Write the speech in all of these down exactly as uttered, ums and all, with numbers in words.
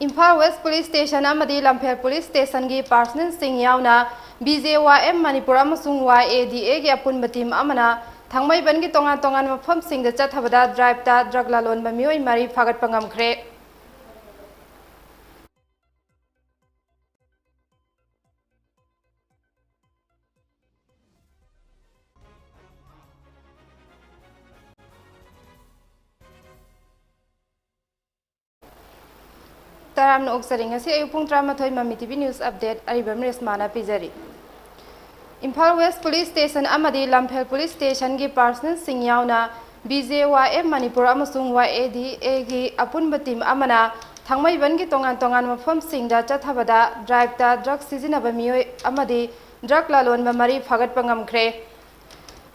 Imphal west police station ꯑꯃꯗꯤ ꯂꯝꯐꯦꯜ police ꯁ꯭ꯇꯦꯁꯟꯒꯤ ꯄꯥꯔꯁꯅꯦꯜꯁꯤꯡ ꯌꯥꯎꯅ B J Y M Manipur ꯑꯃꯁꯨꯡ Y A D A ꯒꯤ ꯑꯄꯨꯟꯕ ꯇꯤꯝ ꯑꯃꯅ ꯊꯥꯡꯃꯩꯕꯟꯒꯤ ꯇꯣꯉꯥꯟ ꯇꯣꯉꯥꯟꯕ ꯃꯐꯝꯁꯤꯡꯗ ꯆꯠꯊꯕꯗ ꯗ꯭ꯔꯥꯏꯚꯇ ꯗ꯭ꯔꯒ ꯂꯂꯣꯟꯕ ꯃꯤꯑꯣꯏ ꯃꯔꯤ ꯐꯥꯒꯠꯄ ꯉꯝꯈ꯭ꯔꯦ꯫ ꯇꯔꯥꯝꯅ ꯑꯣꯛꯆꯔꯤ꯫ ꯉꯁꯤ ꯑꯌꯨꯛ ꯄꯨꯡ ꯇꯔꯥꯃꯥꯊꯣꯏ ꯃꯃꯤ T V News Update ꯑꯔꯤꯕꯝ ꯔꯦꯁꯃꯥꯅ ꯄꯤꯖꯔꯤ꯫ ꯏꯝꯐꯥꯜ ꯋꯦꯁ ꯄꯨꯂꯤꯁ ꯁ꯭ꯇꯦꯁꯟ ꯑꯃꯗꯤ ꯂꯝꯐꯦꯜ ꯄꯨꯂꯤꯁ ꯁ꯭ꯇꯦꯁꯟꯒꯤ ꯄꯥꯔꯁꯅꯦꯜꯁꯤꯡ ꯌꯥꯎꯅ B J Y M Manipur ꯑꯃꯁꯨꯡ Y A D A ꯒꯤ ꯑꯄꯨꯟꯕ ꯇꯤꯝ ꯑꯃꯅ ꯊꯥꯡꯃꯩꯕꯟꯒꯤ ꯇꯣꯉꯥꯟ ꯇꯣꯉꯥꯟꯕ ꯃꯐꯝꯁꯤꯡꯗ ꯆꯠꯊꯕꯗ ꯗ꯭ꯔꯥꯏꯚꯇ ꯗ꯭ꯔꯒ ꯁꯤꯖꯤꯟꯅꯕ ꯃꯤꯑꯣꯏ ꯑꯃꯗꯤ ꯗ꯭ꯔꯒ ꯂꯂꯣꯟꯕ ꯃꯔꯤ ꯐꯥꯒꯠꯄ ꯉꯝꯈ꯭ꯔꯦ꯫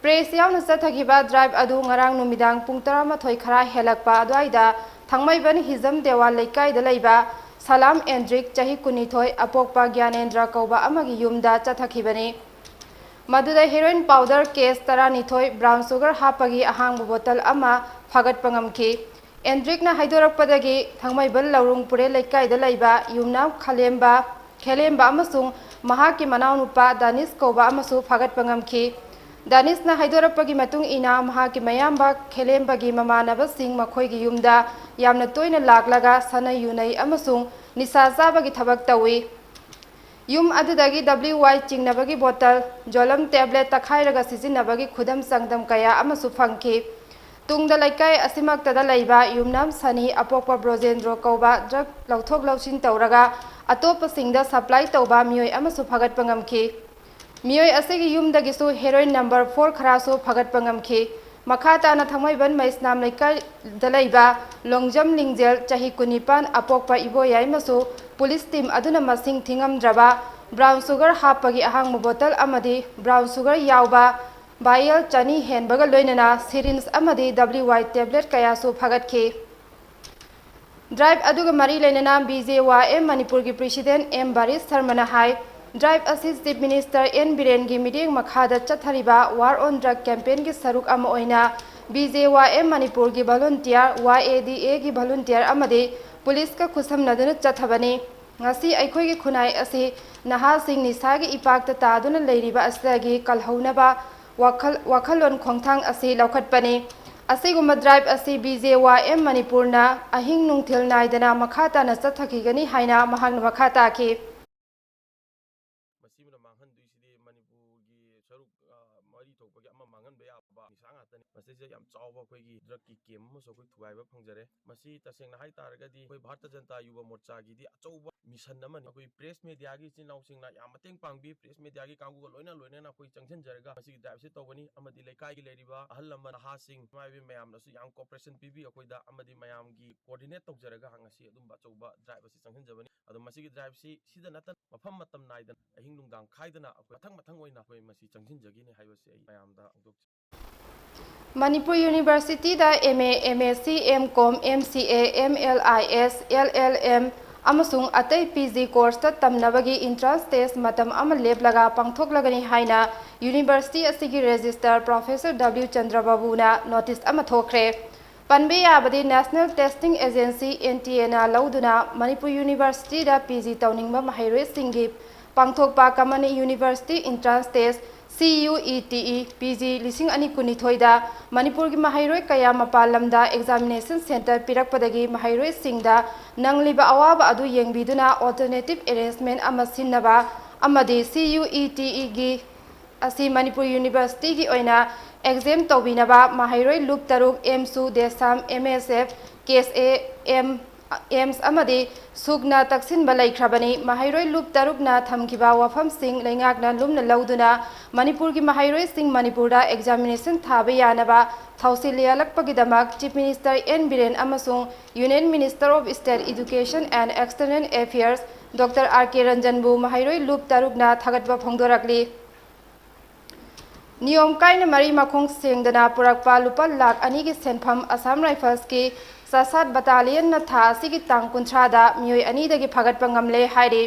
ꯄ꯭ꯔꯦꯁ ꯌꯥꯎꯅ ꯆꯠꯊꯈꯤꯕ ꯗ꯭ꯔꯥꯏꯚ ꯑꯗꯨ ꯉꯔꯥꯡ ꯅꯨꯃꯤꯗꯥꯡ ꯄꯨꯡ ꯇꯔꯥꯃꯥꯊꯣꯏ ꯈꯔ ꯍꯦꯜꯂꯛꯄ ꯑꯗꯨꯋꯥꯏꯗ ꯊꯥꯡꯃꯩꯕꯟ ꯍꯤꯖꯝ ꯗꯦꯋꯥꯜ ꯂꯩꯀꯥꯏꯗ ꯂꯩꯕ ꯁꯂꯥꯝ ꯑꯦꯟꯗ꯭ꯔꯤꯛ, ꯆꯍꯤ ꯀꯨꯟꯅꯤꯊꯣꯏ, ꯑꯄꯣꯛꯄ ꯒ꯭ꯌꯥꯅꯦꯟꯗ꯭ꯔ ꯀꯧꯕ ꯑꯃꯒꯤ ꯌꯨꯝꯗ ꯆꯠꯊꯈꯤꯕꯅꯤ꯫ ꯃꯗꯨꯗ heroin powder case ꯇꯔꯥꯅꯤꯊꯣꯏ, brown sugar ꯍꯥꯞꯄꯒꯤ ꯑꯍꯥꯡꯕ ꯕꯣꯇꯜ ꯑꯃ ꯐꯥꯒꯠꯄ ꯉꯝꯈꯤ꯫ ꯑꯦꯟꯗ꯭ꯔꯤꯛꯅ ꯍꯥꯏꯗꯣꯔꯛꯄꯗꯒꯤ ꯊꯥꯡꯃꯩꯕꯟ ꯂꯧꯔꯨꯡ ꯄꯨꯔꯦꯜ ꯂꯩꯀꯥꯏꯗ ꯂꯩꯕ ꯌꯨꯝꯅꯥꯝ ꯈꯂꯦꯝꯕ, ꯈꯦꯂꯦꯝꯕ ꯑꯃꯁꯨꯡ ꯃꯍꯥꯛꯀꯤ ꯃꯅꯥꯎꯅꯨꯄꯥ ꯗꯥꯅꯤꯁ ꯀꯧꯕ ꯑꯃꯁꯨ ꯐꯥꯒꯠꯄ ꯉꯝꯈꯤ꯫ ꯗꯥꯅꯤꯁꯅ ꯍꯥꯏꯗꯣꯔꯛꯄꯒꯤ ꯃꯇꯨꯡ ꯏꯟꯅ, ꯃꯍꯥꯛꯀꯤ ꯃꯌꯥꯝꯕ ꯈꯦꯂꯦꯝꯕꯒꯤ ꯃꯃꯥꯟꯅꯕꯁꯤꯡ ꯃꯈꯣꯏꯒꯤ ꯌꯨꯝꯗ ꯌꯥꯝꯅ ꯇꯣꯏꯅ ꯂꯥꯛꯂꯒ ꯁꯥꯟꯅ ꯌꯨꯅꯩ ꯑꯃꯁꯨꯡ ꯅꯤꯁꯥ ꯆꯥꯕꯒꯤ ꯊꯕꯛ ꯇꯧꯏ꯫ ꯌꯨꯝ ꯑꯗꯨꯗꯒꯤ W Y ꯆꯤꯡꯅꯕꯒꯤ ꯕꯣꯇꯜ, ꯖꯣꯂꯝ ꯇꯦꯕ꯭ꯂꯦꯠ ꯇꯛꯈꯥꯏꯔꯒ ꯁꯤꯖꯤꯟꯅꯕꯒꯤ ꯈꯨꯗꯝ ꯆꯥꯡꯗꯝ ꯀꯌꯥ ꯑꯃꯁꯨ ꯐꯪꯈꯤ꯫ ꯇꯨꯡꯗ ꯂꯩꯀꯥꯏ ꯑꯁꯤꯃꯛꯇꯗ ꯂꯩꯕ ꯌꯨꯝꯅꯥꯝ ꯁꯅꯤ, ꯑꯄꯣꯛꯄ ꯕ꯭ꯔꯣꯖꯦꯟꯗ꯭ꯔꯣ ꯀꯧꯕ ꯗ꯭ꯔꯒ ꯂꯧꯊꯣꯛ ꯂꯧꯁꯤꯟ ꯇꯧꯔꯒ ꯑꯇꯣꯞꯄꯁꯤꯡꯗ ꯁꯄ꯭ꯂꯥꯏ ꯇꯧꯕ ꯃꯤꯑꯣꯏ ꯑꯃꯁꯨ ꯐꯥꯒꯠꯄ ꯉꯝꯈꯤ꯫ ꯃꯤꯑꯣꯏ ꯑꯁꯤꯒꯤ ꯌꯨꯝꯗꯒꯤꯁꯨ heroin number four ꯈꯔꯁꯨ ꯐꯥꯒꯠꯄ ꯉꯝꯈꯤ꯫ ꯃꯈꯥ ꯇꯥꯅ ꯊꯥꯡꯃꯩꯕꯟ ꯃꯩꯁꯅꯥꯝ ꯂꯩꯀꯥꯏꯗ ꯂꯩꯕ ꯂꯣꯡꯖꯝ ꯂꯤꯡꯖꯦꯜ, ꯆꯍꯤ ꯀꯨꯟꯅꯤꯄꯥꯟ, ꯑꯄꯣꯛꯄ ꯏꯕꯣꯌꯥꯏꯃꯁꯨ ꯄꯨꯂꯤꯁ ꯇꯤꯝ ꯑꯗꯨꯅ ꯃꯁꯤꯡ ꯊꯤꯉꯝꯗ꯭ꯔꯕ brown sugar ꯍꯥꯞꯄꯒꯤ ꯑꯍꯥꯡꯕ ꯕꯣꯇꯜ ꯑꯃꯗꯤ brown sugar ꯌꯥꯎꯕ vial ꯆꯅꯤ ꯍꯦꯟꯕꯒ ꯂꯣꯏꯅꯅ syringe ꯑꯃꯗꯤ W Y tablet ꯀꯌꯥꯁꯨ ꯐꯥꯒꯠꯈꯤ꯫ ꯗ꯭ꯔꯥꯏꯚ ꯑꯗꯨꯒ ꯃꯔꯤ ꯂꯩꯅꯅ B J Y M ꯃꯅꯤꯄꯨꯔꯒꯤ president M ꯕꯥꯔꯤꯁ ꯁꯔꯃꯅ ꯍꯥꯏ, ꯗ꯭ꯔꯥꯏꯚ ꯑꯁꯤ Chief Minister N ꯕꯤꯔꯦꯟꯒꯤ ꯃꯤꯠꯌꯦꯡ ꯃꯈꯥꯗ ꯆꯠꯊꯔꯤꯕ War on Drug campaignꯒꯤ ꯁꯔꯨꯛ ꯑꯃ ꯑꯣꯏꯅ B J Y M ꯃꯅꯤꯄꯨꯔꯒꯤ volunteer, Y A D Aꯒꯤ volunteer ꯑꯃꯗꯤ ꯄꯨꯂꯤꯁꯀ ꯈꯨꯠꯁꯝꯅꯗꯨꯅ ꯆꯠꯊꯕꯅꯤ꯫ ꯉꯁꯤ ꯑꯩꯈꯣꯏꯒꯤ ꯈꯨꯟꯅꯥꯏ ꯑꯁꯤ ꯅꯍꯥꯁꯤꯡ ꯅꯤꯁꯥꯒꯤ ꯏꯄꯥꯛꯇ ꯇꯥꯗꯨꯅ ꯂꯩꯔꯤꯕ ꯑꯁꯤꯗꯒꯤ ꯀꯜꯍꯧꯅꯕ ꯋꯥꯈꯜ, ꯋꯥꯈꯜꯂꯣꯟ ꯈꯣꯡꯊꯥꯡ ꯑꯁꯤ ꯂꯧꯈꯠꯄꯅꯤ꯫ ꯑꯁꯤꯒꯨꯝꯕ drive ꯑꯁꯤ B J Y M ꯃꯅꯤꯄꯨꯔꯅ ꯑꯍꯤꯡ ꯅꯨꯡꯊꯤꯜ ꯅꯥꯏꯗꯅ ꯃꯈꯥ ꯇꯥꯅ ꯆꯠꯊꯈꯤꯒꯅꯤ ꯍꯥꯏꯅ ꯃꯍꯥꯛꯅ ꯃꯈꯥ ꯇꯥꯈꯤ꯫ ꯃꯁꯤꯅ ꯃꯥꯡꯍꯟꯗꯣꯏꯁꯤꯗꯤ ꯃꯅꯤꯄꯨꯔꯒꯤ ꯁꯔꯨꯛ, ꯑ, ꯃꯔꯤ ꯊꯣꯛꯄꯒꯤ ꯑꯃ ꯃꯥꯡꯍꯟꯕ ꯌꯥꯕ ꯅꯤꯁꯥ ꯉꯥꯛꯇꯅꯤ꯫ ꯃꯁꯤꯁꯦ ꯌꯥꯝ ꯆꯥꯎꯕ ꯑꯩꯈꯣꯏꯒꯤ drugꯀꯤ camp ꯑꯃꯁꯨ ꯑꯩꯈꯣꯏ ꯊꯨꯒꯥꯏꯕ ꯐꯪꯖꯔꯦ꯫ ꯃꯁꯤ ꯇꯁꯦꯡꯅ ꯍꯥꯏ ꯇꯥꯔꯒꯗꯤ ꯑꯩꯈꯣꯏ ꯚꯥꯔꯇ ꯖꯅꯇꯥ ꯌꯨꯕ ꯃꯣꯔꯆꯥꯒꯤꯗꯤ ꯑꯆꯧꯕ mission ꯑꯃꯅꯤ꯫ ꯑꯩꯈꯣꯏ press mediaꯒꯤ ꯏꯆꯤꯟ ꯏꯅꯥꯎꯁꯤꯡꯅ ꯌꯥꯝ ꯃꯇꯦꯡ ꯄꯥꯡꯕꯤ, press mediaꯒꯤ ꯀꯥꯡꯕꯨꯒ ꯂꯣꯏꯅ ꯂꯣꯏꯅꯅ ꯑꯩꯈꯣꯏ ꯆꯪꯁꯤꯟꯖꯔꯒ ꯃꯁꯤꯒꯤ driveꯁꯤ ꯇꯧꯕꯅꯤ꯫ ꯑꯃꯗꯤ ꯂꯩꯀꯥꯏꯒꯤ ꯂꯩꯔꯤꯕ ꯑꯍꯜ ꯂꯃꯟ, ꯅꯍꯥꯁꯤꯡ, ꯏꯃꯥ ꯏꯕꯦꯟ ꯃꯌꯥꯝꯅꯁꯨ ꯌꯥꯝ cooperation ꯄꯤꯕꯤ꯫ ꯑꯩꯈꯣꯏꯗ ꯑꯃꯗꯤ ꯃꯌꯥꯝꯒꯤ coordinate ꯇꯧꯖꯔꯒ ꯉꯁꯤ ꯑꯗꯨꯝꯕ ꯑꯆꯧꯕ drive ꯑꯁꯤ ꯆꯪꯁꯤꯟꯖꯕꯅꯤ꯫ ꯑꯗꯣ ꯃꯁꯤꯒꯤ driveꯁꯤ ꯁꯤꯗ ꯅꯠꯇꯅ ꯃꯐꯝ ꯃꯇꯝ ꯅꯥꯏꯗꯅ ꯑꯍꯤꯡ ꯅꯨꯡꯗꯥꯡ ꯈꯥꯏꯗꯅ ꯑꯩꯈꯣꯏ ꯃꯊꯪ ꯃꯊꯪ ꯑꯣꯏꯅ ꯑꯩꯈꯣꯏ ꯃꯁꯤ ꯆꯪꯁꯤꯟꯖꯒꯅꯤ ꯍꯥꯏꯕꯁꯤ ꯑꯩ ꯃꯌꯥꯝꯗ ꯐꯣꯡꯗꯣꯛꯆꯔꯤ꯫ Manipur Universityꯗ M A, M S C, M Com, M C A, M L I S, L L M ꯑꯃꯁꯨꯡ ꯑꯇꯩ P G courseꯇ ꯇꯝꯅꯕꯒꯤ entrance test ꯃꯇꯝ ꯑꯃ ꯂꯦꯞꯂꯒ ꯄꯥꯡꯊꯣꯛꯂꯒꯅꯤ ꯍꯥꯏꯅ university ꯑꯁꯤꯒꯤ registrar Professor W ꯆꯟꯗ꯭ꯔꯕꯥꯕꯨꯅ notice ꯑꯃ ꯊꯣꯛꯈ꯭ꯔꯦ꯫ ꯄꯟꯕ ꯌꯥꯕꯗꯤ National Testing Agency, N T Aꯅ ꯂꯧꯗꯨꯅ ꯃꯅꯤꯄꯨꯔ Universityꯗ P G ꯇꯧꯅꯤꯡꯕ ꯃꯍꯩꯔꯣꯏꯁꯤꯡꯒꯤ ꯄꯥꯡꯊꯣꯛꯄ Common University Entrance Test, C U E T E, P G ꯂꯤꯁꯤꯡ ꯑꯅꯤ ꯀꯨꯟꯅꯤꯊꯣꯏꯗ ꯃꯅꯤꯄꯨꯔꯒꯤ ꯃꯍꯩꯔꯣꯏ ꯀꯌꯥ ꯃꯄꯥꯟ ꯂꯝꯗ examination centre ꯄꯤꯔꯛꯄꯗꯒꯤ ꯃꯍꯩꯔꯣꯏꯁꯤꯡꯗ ꯅꯪꯂꯤꯕ ꯑꯋꯥꯕ ꯑꯗꯨ ꯌꯦꯡꯕꯤꯗꯨꯅ alternative arrangement ꯑꯃ ꯁꯤꯟꯅꯕ ꯑꯃꯗꯤ C U E T Eꯒꯤ ꯑꯁꯤ ꯃꯅꯤꯄꯨꯔ Universityꯒꯤ ꯑꯣꯏꯅ exam ꯇꯧꯕꯤꯅꯕ ꯃꯍꯩꯔꯣꯏ ꯂꯨꯞ ꯇꯔꯨꯛ, ꯑꯦꯝꯁꯨ, ꯗꯦꯁꯥꯝ, M S F, K S A M, AIIMS ꯑꯃꯗꯤ ꯁꯨꯛꯅ ꯇꯛꯁꯤꯟꯕ ꯂꯩꯈ꯭ꯔꯕꯅꯤ꯫ ꯃꯍꯩꯔꯣꯏ ꯂꯨꯞ ꯇꯔꯨꯛꯅ ꯊꯝꯈꯤꯕ ꯋꯥꯐꯝꯁꯤꯡ ꯂꯩꯉꯥꯛꯅ ꯂꯨꯝꯅ ꯂꯧꯗꯨꯅ ꯃꯅꯤꯄꯨꯔꯒꯤ ꯃꯍꯩꯔꯣꯏꯁꯤꯡ ꯃꯅꯤꯄꯨꯔꯗ examination ꯊꯥꯕ ꯌꯥꯅꯕ ꯊꯧꯁꯤꯜ ꯌꯥꯜꯂꯛꯄꯒꯤꯗꯃꯛ Chief Minister N ꯕꯤꯔꯦꯟ ꯑꯃꯁꯨꯡ Union Minister of State Education and External Affairs Doctor R K ꯔꯟꯖꯟꯕꯨ ꯃꯍꯩꯔꯣꯏ ꯂꯨꯞ ꯇꯔꯨꯛꯅ ꯊꯥꯒꯠꯄ ꯐꯣꯡꯗꯣꯔꯛꯂꯤ꯫ ꯅꯤꯌꯣꯝ ꯀꯥꯏꯅ ꯃꯔꯤ ꯃꯈꯣꯡ ꯁꯦꯡꯗꯅ ꯄꯨꯔꯛꯄ ꯂꯨꯄꯥ ꯂꯥꯈ ꯑꯅꯤꯒꯤ ꯁꯦꯟꯐꯝ Assam Riflesꯀꯤ ꯆꯥꯁꯥꯠ battalionꯅ ꯊꯥ ꯑꯁꯤꯒꯤ ꯇꯥꯡ ꯀꯨꯟꯊ꯭ꯔꯥꯗ ꯃꯤꯑꯣꯏ ꯑꯅꯤꯗꯒꯤ ꯐꯒꯠꯄ ꯉꯝꯂꯦ ꯍꯥꯏꯔꯤ꯫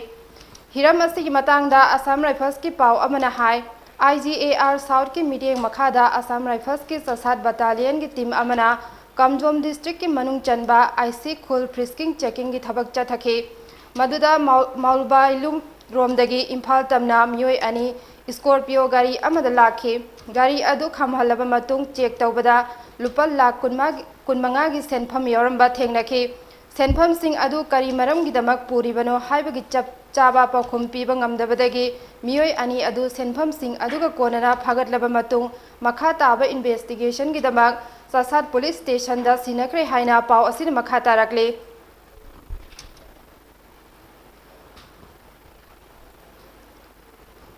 ꯍꯤꯔꯝ ꯑꯁꯤꯒꯤ ꯃꯇꯥꯡꯗ Assam Riflesꯀꯤ ꯄꯥꯎ ꯑꯃꯅ ꯍꯥꯏ, I G A R Southꯀꯤ ꯃꯤꯠꯌꯦꯡ ꯃꯈꯥꯗ Assam Riflesꯀꯤ ꯆꯥꯁꯥꯠ battalionꯒꯤ team ꯑꯃꯅ ꯀꯥꯝꯖꯣꯝ ꯗꯤꯁꯇ꯭ꯔꯤꯛꯀꯤ ꯃꯅꯨꯡ ꯆꯟꯕ ꯑꯥꯏꯁꯤ ꯈꯨꯜ ꯐ꯭ꯔꯤꯁꯀꯤꯡ ꯆꯦꯀꯤꯡꯒꯤ ꯊꯕꯛ ꯆꯠꯊꯈꯤ꯫ ꯃꯗꯨꯗ ꯃꯥꯎ-, ꯃꯥꯎꯜꯕꯥꯏꯂꯨꯝ ꯔꯣꯝꯗꯒꯤ ꯏꯝꯐꯥꯜ ꯇꯝꯅ ꯃꯤꯑꯣꯏ ꯑꯅꯤ ꯏꯁꯀꯣꯔꯄꯤꯌꯣ ꯒꯥꯔꯤ ꯑꯃꯗ ꯂꯥꯛꯈꯤ꯫ ꯒꯥꯔꯤ ꯑꯗꯨ ꯈꯥꯝꯍꯜꯂꯕ ꯃꯇꯨꯡ ꯆꯦꯛ ꯇꯧꯕꯗ ꯂꯨꯄꯥ ꯂꯥꯈ ꯀꯨꯟꯃꯉꯥ, ꯀꯨꯟꯃꯉꯥꯒꯤ ꯁꯦꯟꯐꯝ ꯌꯥꯎꯔꯝꯕ ꯊꯦꯡꯅꯈꯤ꯫ ꯁꯦꯟꯐꯝꯁꯤꯡ ꯑꯗꯨ ꯀꯔꯤ ꯃꯔꯝꯒꯤꯗꯃꯛ ꯄꯨꯔꯤꯕꯅꯣ ꯍꯥꯏꯕꯒꯤ ꯆꯞ ꯆꯥꯕ ꯄꯥꯎꯈꯨꯝ ꯄꯤꯕ ꯉꯝꯗꯕꯗꯒꯤ ꯃꯤꯑꯣꯏ ꯑꯅꯤ ꯑꯗꯨ ꯁꯦꯟꯐꯝꯁꯤꯡ ꯑꯗꯨꯒ ꯀꯣꯟꯅꯅ ꯐꯥꯒꯠꯂꯕ ꯃꯇꯨꯡ ꯃꯈꯥ ꯇꯥꯕ ꯏꯟꯚꯦꯁꯇꯤꯒꯦꯁꯟꯒꯤꯗꯃꯛ ꯆꯥꯁꯥꯠ ꯄꯨꯂꯤꯁ ꯁ꯭ꯇꯦꯁꯟꯗ ꯁꯤꯟꯅꯈ꯭ꯔꯦ ꯍꯥꯏꯅ ꯄꯥꯎ ꯑꯁꯤꯅ ꯃꯈꯥ ꯇꯥꯔꯛꯂꯤ꯫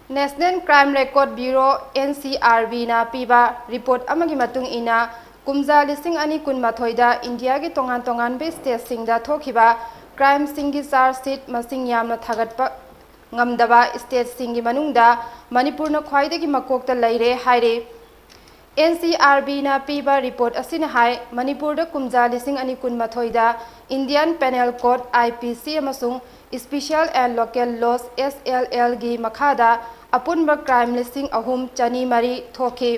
National Crime Record Bureau, NCRB ꯅ ꯄꯤꯕ ꯔꯤꯄꯣꯔꯠ ꯑꯃꯒꯤ ꯃꯇꯨꯡ ꯏꯟꯅ, ꯀꯨꯝꯖꯥ ꯂꯤꯁꯤꯡ ꯑꯅꯤ ꯀꯨꯟꯃꯥꯊꯣꯏꯗ ꯏꯟꯗꯤꯌꯥꯒꯤ ꯇꯣꯉꯥꯟ ꯇꯣꯉꯥꯟꯕ ꯁ꯭ꯇꯦꯠꯁꯤꯡꯗ ꯊꯣꯛꯈꯤꯕ ꯀ꯭ꯔꯥꯏꯝꯁꯤꯡꯒꯤ ꯆꯥꯔꯖ ꯁꯤꯠ ꯃꯁꯤꯡ ꯌꯥꯝꯅ ꯊꯥꯒꯠꯄ ꯉꯝꯗꯕ ꯁ꯭ꯇꯦꯠꯁꯤꯡꯒꯤ ꯃꯅꯨꯡꯗ ꯃꯅꯤꯄꯨꯔꯅ ꯈ꯭ꯋꯥꯏꯗꯒꯤ ꯃꯀꯣꯛꯇ ꯂꯩꯔꯦ ꯍꯥꯏꯔꯤ꯫ NCRB ꯅ ꯄꯤꯕ ꯔꯤꯄꯣꯔꯠ ꯑꯁꯤꯅ ꯍꯥꯏ, ꯃꯅꯤꯄꯨꯔꯗ ꯀꯨꯝꯖꯥ ꯂꯤꯁꯤꯡ ꯑꯅꯤ ꯀꯨꯟꯃꯥꯊꯣꯏꯗ Indian Penal Code, IPC, ꯑꯃꯁꯨꯡ Special and Local Laws, SLL ꯒꯤ ꯃꯈꯥꯗ ꯑꯄꯨꯟꯕ ꯀ꯭ꯔꯥꯏꯝ ꯂꯤꯁꯤꯡ ꯑꯍꯨꯝ ꯆꯅꯤ ꯃꯔꯤ ꯊꯣꯛꯈꯤ꯫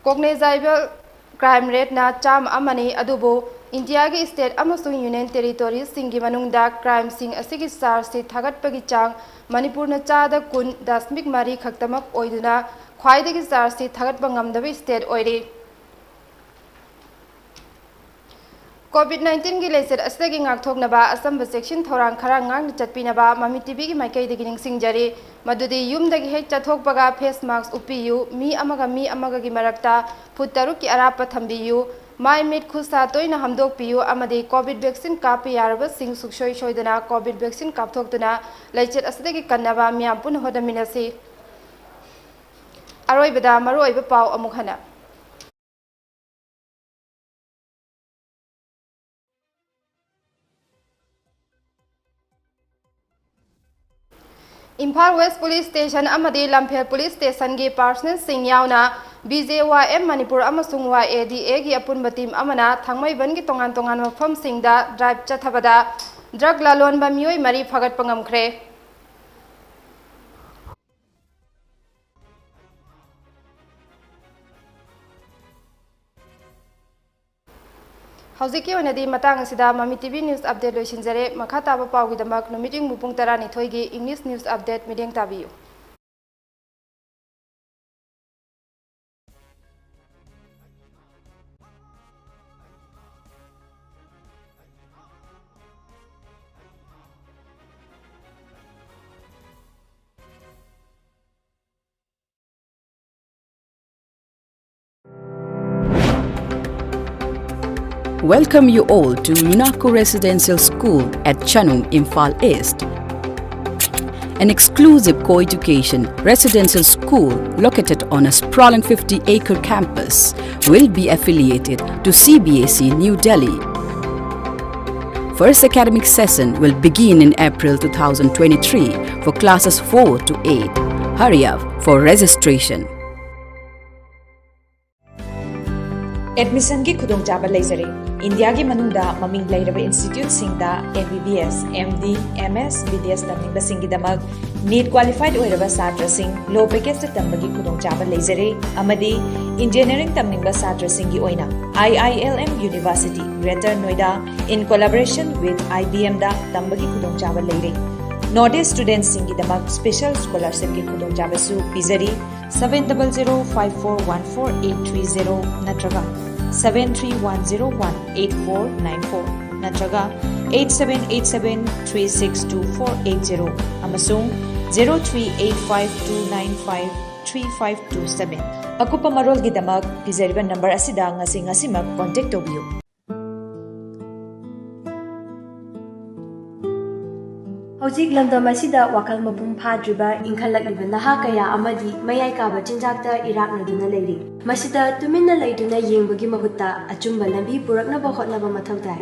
Cognizable crime rate ꯅ ꯆꯥꯝꯃ ꯑꯃꯅꯤ, ꯑꯗꯨꯕꯨ ꯏꯟꯗꯤꯌꯥꯒꯤ ꯁ꯭ꯇꯦꯠ ꯑꯃꯁꯨꯡ ꯌꯨꯅꯤꯌꯟ ꯇꯦꯔꯤꯇꯣꯔꯤꯁꯁꯤꯡꯒꯤ ꯃꯅꯨꯡꯗ ꯀ꯭ꯔꯥꯏꯝꯁꯤꯡ ꯑꯁꯤꯒꯤ ꯆꯥꯔꯖ ꯁꯤꯠ ꯊꯥꯒꯠꯄꯒꯤ ꯆꯥꯡ ꯃꯅꯤꯄꯨꯔꯅ ꯆꯥꯗ ꯀꯨꯟ ꯗꯁꯃꯤꯛ ꯃꯔꯤ ꯈꯛꯇꯃꯛ ꯑꯣꯏꯗꯨꯅ ꯈ꯭ꯋꯥꯏꯗꯒꯤ ꯆꯥꯔꯖ ꯁꯤꯠ ꯊꯥꯒꯠꯄ ꯉꯝꯗꯕ ꯁ꯭ꯇꯦꯠ ꯑꯣꯏꯔꯤ꯫ COVID nineteen ꯒꯤ ꯂꯥꯏꯆꯠ ꯑꯁꯤꯗꯒꯤ ꯉꯥꯛꯊꯣꯛꯅꯕ ꯑꯆꯝꯕ ꯆꯦꯛꯁꯤꯟ ꯊꯧꯔꯥꯡ ꯈꯔ ꯉꯥꯛꯅ ꯆꯠꯄꯤꯅꯕ ꯃꯃꯤ ꯇꯤꯚꯤꯒꯤ ꯃꯥꯏꯀꯩꯗꯒꯤ ꯅꯤꯡꯁꯤꯡꯖꯔꯤ꯫ ꯃꯗꯨꯗꯤ ꯌꯨꯝꯗꯒꯤ ꯍꯦꯛ ꯆꯠꯊꯣꯛꯄꯒ face mask ꯎꯞꯄꯤꯌꯨ, ꯃꯤ ꯑꯃꯒ ꯃꯤ ꯑꯃꯒꯒꯤ ꯃꯔꯛꯇ ꯐꯨꯠ ꯇꯔꯨꯛꯀꯤ ꯑꯔꯥꯞꯄ ꯊꯝꯕꯤꯌꯨ, ꯃꯥꯏ ꯃꯤꯠ ꯈꯨꯠ ꯁꯥ ꯇꯣꯏꯅ ꯍꯥꯝꯗꯣꯛꯄꯤꯌꯨ ꯑꯃꯗꯤ COVID vaccine ꯀꯥꯞꯄ ꯌꯥꯔꯕꯁꯤꯡ ꯁꯨꯡꯁꯣꯏ ꯁꯣꯏꯗꯅ COVID vaccine ꯀꯥꯞꯊꯣꯛꯇꯨꯅ ꯂꯥꯏꯆꯠ ꯑꯁꯤꯗꯒꯤ ꯀꯟꯅꯕ ꯃꯤꯌꯥꯝ ꯄꯨꯟꯅ ꯍꯣꯠꯅꯃꯤꯟꯅꯁꯤ꯫ ꯑꯔꯣꯏꯕꯗ ꯃꯔꯨꯑꯣꯏꯕ ꯄꯥꯎ ꯑꯃꯨꯛ ꯍꯟꯅ꯫ ꯏꯝꯐꯥꯜ West Police Station ꯑꯃꯗꯤ ꯂꯝꯐꯦꯜ Police Station ꯒꯤ personnel ꯁꯤꯡ ꯌꯥꯎꯅ BJYM ꯃꯅꯤꯄꯨꯔ ꯑꯃꯁꯨꯡ YADA ꯒꯤ ꯑꯄꯨꯟꯕ team ꯑꯃꯅ ꯊꯥꯡꯃꯩꯕꯟꯒꯤ ꯇꯣꯉꯥꯟ ꯇꯣꯉꯥꯟꯕ ꯃꯐꯝꯁꯤꯡꯗ drive ꯆꯠꯊꯕꯗ drug ꯂꯂꯣꯟꯕ ꯃꯤꯑꯣꯏ ꯃꯔꯤ ꯐꯥꯒꯠꯄ ꯉꯝꯈ꯭ꯔꯦ꯫ ꯍꯧꯖꯤꯛꯀꯤ ꯑꯣꯏꯅꯗꯤ ꯃꯇꯥꯡ ꯑꯁꯤꯗ ꯃꯃꯤ ꯇꯤ ꯚꯤ news update ꯂꯣꯏꯁꯤꯟꯖꯔꯦ꯫ ꯃꯈꯥ ꯇꯥꯕ ꯄꯥꯎꯒꯤꯗꯃꯛ ꯅꯨꯃꯤꯠꯌꯨꯡꯕ ꯄꯨꯡ ꯇꯔꯥꯅꯤꯊꯣꯏꯒꯤ English news update ꯃꯤꯠꯌꯦꯡ ꯇꯥꯕꯤꯌꯨ꯫ Welcome you all to Lunaku Residential School at Chanung, Imphal East. An exclusive co-education residential school located on a sprawling fifty-acre campus will be affiliated to C B S E New Delhi. First academic session will begin in April two thousand twenty-three for classes four to eight. Hurry up for registration. Admissionꯒꯤ ꯈꯨꯗꯣꯡꯆꯥꯕ ꯂꯩꯖꯔꯦ꯫ ꯏꯟꯗꯤꯌꯥꯒꯤ ꯃꯅꯨꯡꯗ ꯃꯃꯤꯡ ꯂꯩꯔꯕ instituteꯁꯤꯡꯗ M B B S, M D, M S, B D S ꯇꯝꯅꯤꯡꯕꯁꯤꯡꯒꯤꯗꯃꯛ NEET qualified ꯑꯣꯏꯔꯕ ꯁꯥꯇ꯭ꯔꯁꯤꯡ low packageꯇ ꯇꯝꯕꯒꯤ ꯈꯨꯗꯣꯡꯆꯥꯕ ꯂꯩꯖꯔꯦ, ꯑꯃꯗꯤ engineering ꯇꯝꯅꯤꯡꯕ ꯁꯥꯇ꯭ꯔꯁꯤꯡꯒꯤ ꯑꯣꯏꯅ I I L M University, Greater Noida, in collaboration with I B Mꯗ ꯇꯝꯕꯒꯤ ꯈꯨꯗꯣꯡꯆꯥꯕ ꯂꯩꯔꯦ꯫ North East studentꯁꯤꯡꯒꯤꯗꯃꯛ special scholarshipꯀꯤ ꯈꯨꯗꯣꯡꯆꯥꯕꯁꯨ ꯄꯤꯖꯔꯤ꯫ Seven double zero five four one four eight three zero ꯅꯠꯇ꯭ꯔꯒ seven three one zero one eight four nine four ꯅꯠꯇ꯭ꯔꯒ eight seven eight seven three six two four eight zero ꯑꯃꯁꯨꯡ zero three eight five two nine five three five two seven꯫ ꯑꯀꯨꯞꯄ ꯃꯔꯣꯜꯒꯤꯗꯃꯛ ꯄꯤꯖꯔꯤꯕ number ꯑꯁꯤꯗ ꯉꯁꯤ ꯉꯁꯤꯃꯛ contact ꯇꯧꯕꯤꯌꯨ꯫ ꯍꯧꯖꯤꯛ ꯂꯝꯗꯝ ꯑꯁꯤꯗ ꯋꯥꯈꯜ ꯃꯄꯨꯡ ꯐꯥꯗ꯭ꯔꯤꯕ ꯏꯟꯈꯠꯂꯛꯂꯤꯕ ꯅꯍꯥ ꯀꯌꯥ ꯑꯃꯗꯤ ꯃꯌꯥꯏ ꯀꯥꯕ ꯆꯤꯟꯖꯥꯛꯇ ꯏꯔꯥꯛꯅꯗꯨꯅ ꯂꯩꯔꯤ꯫ ꯃꯁꯤꯗ ꯇꯨꯃꯤꯟꯅ ꯂꯩꯗꯨꯅ ꯌꯦꯡꯕꯒꯤ ꯃꯍꯨꯠꯇ ꯑꯆꯨꯝꯕ ꯂꯝꯕꯤ ꯄꯨꯔꯛꯅꯕ ꯍꯣꯠꯅꯕ ꯃꯊꯧ ꯇꯥꯏ꯫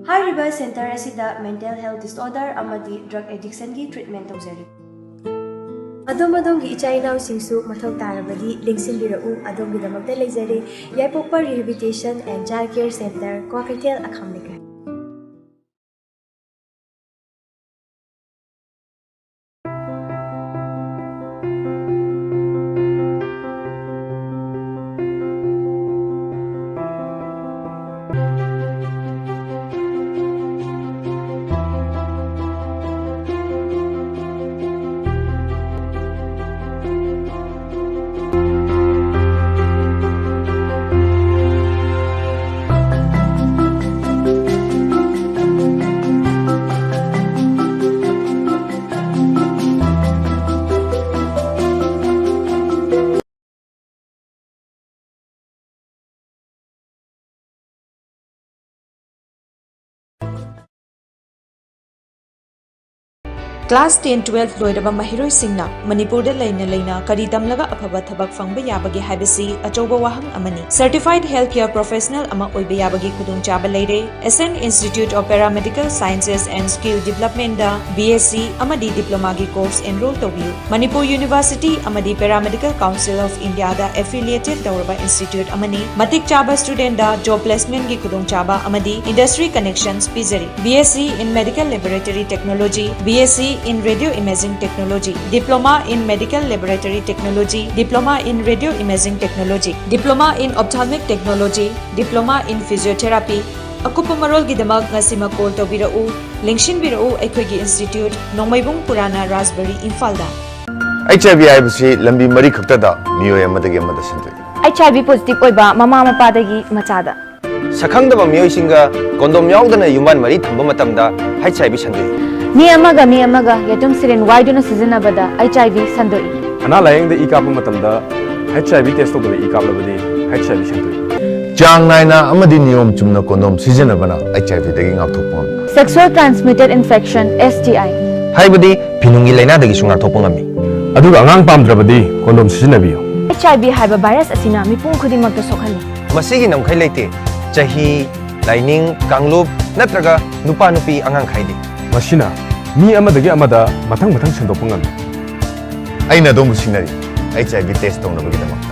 ꯍꯥꯏꯔꯤꯕ centre ꯑꯁꯤꯗ mental health disorder ꯑꯃꯗꯤ drug addictionꯒꯤ treatment ꯇꯧꯖꯔꯤ꯫ ꯑꯗꯣꯝ ꯑꯗꯣꯝꯒꯤ ꯏꯆꯥ ꯏꯅꯥꯎꯁꯤꯡꯁꯨ ꯃꯊꯧ ꯇꯥꯔꯕꯗꯤ ꯂꯦꯡꯁꯤꯟꯕꯤꯔꯛꯎ, ꯑꯗꯣꯝꯒꯤꯗꯃꯛꯇ ꯂꯩꯖꯔꯦ꯫ ꯌꯥꯏꯄꯣꯛꯄ Rehabilitation and Child Care Centre, Kwakeithel, ꯑꯈꯥꯝ ꯂꯩꯀꯥꯏ꯫ Class ten, twelve ꯂꯣꯏꯔꯕ ꯃꯍꯩꯔꯣꯏꯁꯤꯡꯅ ꯃꯅꯤꯄꯨꯔꯗ ꯂꯩꯅ ꯂꯩꯅ ꯀꯔꯤ ꯇꯝꯂꯒ ꯑꯐꯕ ꯊꯕꯛ ꯐꯪꯕ ꯌꯥꯕꯒꯦ ꯍꯥꯏꯕꯁꯤ ꯑꯆꯧꯕ ꯋꯥꯍꯪ ꯑꯃꯅꯤ꯫ Certified health care professional ꯑꯃ ꯑꯣꯏꯕ ꯌꯥꯕꯒꯤ ꯈꯨꯗꯣꯡꯆꯥꯕ ꯂꯩꯔꯦ꯫ Ascent Institute of Paramedical Sciences and Skill Developmentꯗ B S C ꯑꯃꯗꯤ Diplomaꯒꯤ course enroll ꯇꯧꯕꯤꯌꯨ꯫ ꯃꯅꯤꯄꯨꯔ University ꯑꯃꯗꯤ Paramedical Council of Indiaꯗ affiliated ꯇꯧꯔꯕ institute ꯑꯃꯅꯤ꯫ ꯃꯇꯤꯛ ꯆꯥꯕ studentꯗ job placementꯒꯤ ꯈꯨꯗꯣꯡꯆꯥꯕ ꯑꯃꯗꯤ industry connections ꯄꯤꯖꯔꯤ꯫ B S c in Medical Laboratory Technology, B S c in Radio Imaging Technology, Diploma in Medical Laboratory Technology, Diploma in Radio Imaging Technology, Diploma in Ophthalmic Technology, Diploma in Physiotherapy꯫ ꯑꯀꯨꯞꯄ ꯃꯔꯣꯜꯒꯤꯗꯃꯛ ꯉꯁꯤꯃꯛ call ꯇꯧꯕꯤꯔꯛꯎ꯫ ꯂꯦꯡꯁꯤꯟꯕꯤꯔꯛꯎ ꯑꯩꯈꯣꯏꯒꯤ institute, ꯅꯣꯡꯃꯩꯕꯨꯡ ꯄꯨꯔꯥꯅ ꯔꯥꯖꯕꯔꯤ, ꯏꯝꯐꯥꯜꯗ꯫ H I V ꯍꯥꯏꯕꯁꯤ ꯂꯝꯕꯤ ꯃꯔꯤ ꯈꯛꯇꯗ ꯃꯤꯑꯣꯏ ꯑꯃꯗꯒꯤ ꯑꯃꯗ ꯁꯟꯗꯣꯛꯏ꯫ H I V positive ꯑꯣꯏꯕ ꯃꯃꯥ ꯃꯄꯥꯗꯒꯤ ꯃꯆꯥꯗ꯫ ꯁꯛꯈꯪꯗꯕ ꯃꯤꯑꯣꯏꯁꯤꯡꯒ condom ꯌꯥꯎꯗꯅ ꯌꯨꯝꯕꯥꯟ ꯃꯔꯤ ꯊꯝꯕ ꯃꯇꯝꯗ H I V ꯁꯟꯗꯣꯛꯏ꯫ ꯃꯤ ꯑꯃꯒ ꯃꯤ ꯑꯃꯒ ꯌꯦꯇꯨꯝ ꯁꯤꯔꯤꯟ ꯋꯥꯏꯗꯨꯅ ꯁꯤꯖꯤꯟꯅꯕꯗ H I V ꯁꯟꯗꯣꯛꯏ꯫ ꯑꯅꯥ ꯂꯥꯌꯦꯡꯗ ꯏ ꯀꯥꯞꯄ ꯃꯇꯝꯗ H I V test ꯇꯧꯗꯅ ꯏ ꯀꯥꯞꯂꯕꯗꯤ H I V ꯁꯟꯗꯣꯛꯏ꯫ ꯆꯥꯡ ꯅꯥꯏꯅ ꯑꯃꯗꯤ ꯅꯤꯌꯣꯝ ꯆꯨꯝꯅ condom ꯁꯤꯖꯤꯟꯅꯕꯅ H I V ꯗꯒꯤ ꯉꯥꯛꯊꯣꯛꯄ ꯉꯝꯃꯤ꯫ Sexual transmitted infection, S T I꯫ ꯍꯥꯏꯕꯗꯤ ꯐꯤꯅꯨꯡꯒꯤ ꯂꯥꯏꯅꯥꯗꯒꯤꯁꯨ ꯉꯥꯛꯊꯣꯛꯄ ꯉꯝꯃꯤ꯫ ꯑꯗꯨꯒ ꯑꯉꯥꯡ ꯄꯥꯝꯗ꯭ꯔꯕꯗꯤ condom ꯁꯤꯖꯤꯟꯅꯕꯤꯌꯨ꯫ H I V ꯍꯥꯏꯕ virus ꯑꯁꯤꯅ ꯃꯤꯄꯨꯝ ꯈꯨꯗꯤꯡꯃꯛꯇ ꯁꯣꯛꯍꯜꯂꯤ꯫ ꯃꯁꯤꯒꯤ ꯅꯝꯈꯩ ꯂꯩꯇꯦ꯫ ꯆꯍꯤ, ꯂꯥꯏꯅꯤꯡ, ꯀꯥꯡꯂꯨꯞ ꯅꯠꯇ꯭ꯔꯒ ꯅꯨꯄꯥ ꯅꯨꯄꯤ ꯑꯉꯥꯡ ꯈꯥꯏꯗꯦ꯫ ꯃꯁꯤꯅ ꯃꯤ ꯑꯃꯗꯒꯤ ꯑꯃꯗ ꯃꯊꯪ ꯃꯊꯪ ꯁꯟꯗꯣꯛꯄ ꯉꯝꯃꯤ꯫ ꯑꯩꯅ ꯑꯗꯣꯝꯕꯨ ꯁꯤꯡꯅꯔꯤ H I V test ꯇꯧꯅꯕꯒꯤꯗꯃꯛꯇ꯫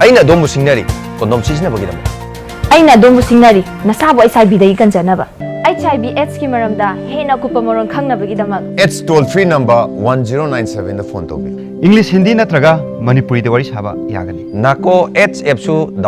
ꯑꯩꯅ ꯑꯗꯣꯝꯕꯨ ꯁꯤꯡꯅꯔꯤ condom ꯁꯤꯖꯤꯟꯅꯕꯒꯤꯗꯃꯛ꯫ ꯑꯩꯅ ꯑꯗꯣꯝꯕꯨ ꯁꯤꯡꯅꯔꯤ ꯅꯁꯥꯕꯨ H I V ꯗꯒꯤ ꯀꯟꯖꯅꯕ꯫ H I V AIDS ꯀꯤ ꯃꯔꯝꯗ ꯍꯦꯟꯅ ꯑꯀꯨꯞꯄ ꯃꯔꯣꯜ ꯈꯪꯅꯕꯒꯤꯗꯃꯛ꯫ AIDS toll free number one zero nine seven ꯗ phone ꯇꯧꯕꯤꯌꯨ꯫ English, Hindi ꯅꯠꯇ꯭ꯔꯒ ꯃꯅꯤꯄꯨꯔꯤꯗ ꯋꯥꯔꯤ ꯁꯥꯕ ꯌꯥꯒꯅꯤ꯫ NACO AIDS app ꯁꯨ download